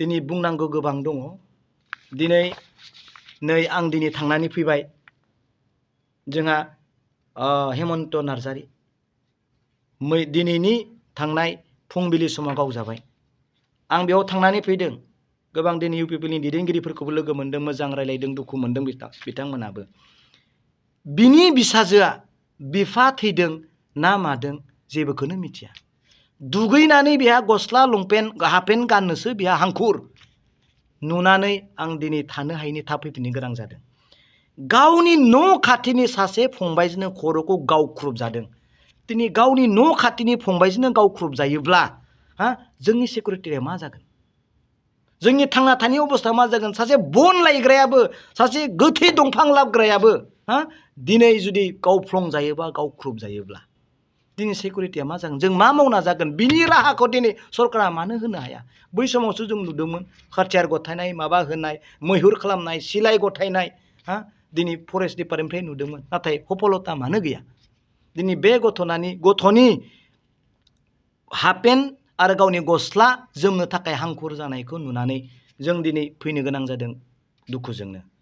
दिनै बुंनांगौ गोबां दङ। दिनै नै आं दिनै थांनानै फैबाय जोंहा हेमन्त नार्जारि दिनैनि थांनाय फुंबिलि समाव गावजाबाय। आं बेयाव थांनानै फैदों। गोबां दिनै इउपिपिएलनि दैदेनगिरिफोरखौबो लोगो मोन्दों, मोजां रायलायदों, दुखु मोन्दों बिथांमोनाबो। बिनि बिसाजोआ बिफा थैदों ना मादों जेबोखौनो मिथिया। दुगैनानै बेहा गस्ला लंपेन्ट हाफपेन्ट गाननोसो बेहा हांखुर नुनानै आं दिनै थानो हायिनि थाब फैफिननो गोनां जादों। गावनि न' खाथिनि सासे फंबायजोंनो खर'खौ गावख्रुबजादों। दिनै गावनि न' खाथिनि फंबायजोंनो गावख्रुबजायोब्ला जोंनि सिकिउरिटिया मा जागोन? जोंनि थांना थानाय अबस्थाया मा जागोन? सासे बन लायग्रायाबो, सासे गोथै दंफां लाबग्रायाबो दिनै जुदि गावफ्लंजायोबा गावख्रुबजायोब्ला दिनै सिकिउरिटिया मा जागोन? जों मा मावना जागोन? बिनि राहाखौ दिनै सरकारा मानो होनो हाया? बै समावसो जों नुदोंमोन हाथियार गथायनाय, माबा होनाय, मैहुर खालामनाय, सिलाइ गथायनाय दिनै फरेस्ट डिपार्टमेन्टनिफ्राय नुदोंमोन। नाथाय सफलता मानो गैया? दिनै बे गथ'नि हाफपेन्ट आरो गावनि गस्ला जोमनो थाखाय हांखुर जानायखौ नुनानै जों दिनै फैनो गोनां जादों दुखुजोंनो।